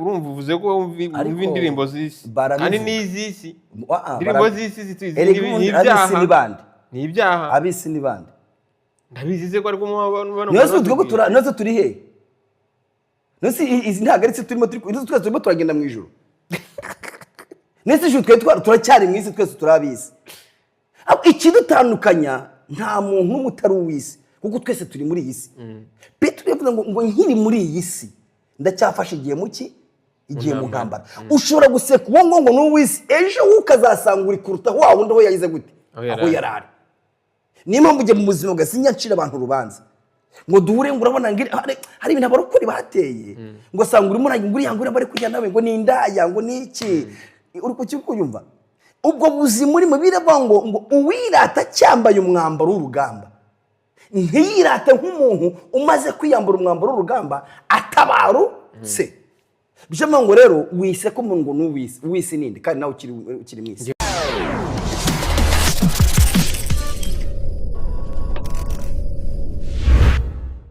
Urumva uvuze ko wumva Ariko indirimbo z'isi barabivuga. kandi n'iz'isi. Ah, Indirimbo z'isi Erega ni ubundi ibyaha. ab'isi ni bande? Ni ibyaha. Ab'isi ni bande? Ndabizi se ko ariko bano Niyo se twebwe niyo se turi he? Niyo se izi ntabwo ari isi turimo, turi twese turimo turagenda mu ijuru. Niyo se ijuru turacyari mu isi, twese turi ab'isi. Ahubwo ikidutandukanya, nta muntu n'umwe utari uw'isi, kuko twese turi muri iyi si. Petero yavuze ngo nkiri muri iyi si ndacyafashe igihe mu ki, igihe mu ntambara. Ushobora guseka uwo ngo ni uw'isi, ejo wowe ukazasanga uri kuruta wa wundi aho yagize gute? Aho yari Aho ari. yari ari. Niyo mpamvu ujya mu buzima bwawe sinjya ncira abantu urubanza ngo duhure, ngo urabona ngo hari ibintu abarokore bateye, ngo asanga urimo uragira ngo uriya ngo uriya bari kujya nawe ngo ni indaya, ngo ni iki. Uri kuyumva ubwo buzima urimo? Biravuga ngo uwirata cyambaye umwambaro w'urugamba ntiyirate nk'umuntu umaze kwiyambura umwambaro w'urugamba atabarutse. Bityo ngo rero wise ko umuntu ngo ni uw'isi, uw'isi ninde kandi nawe ukiri mu isi?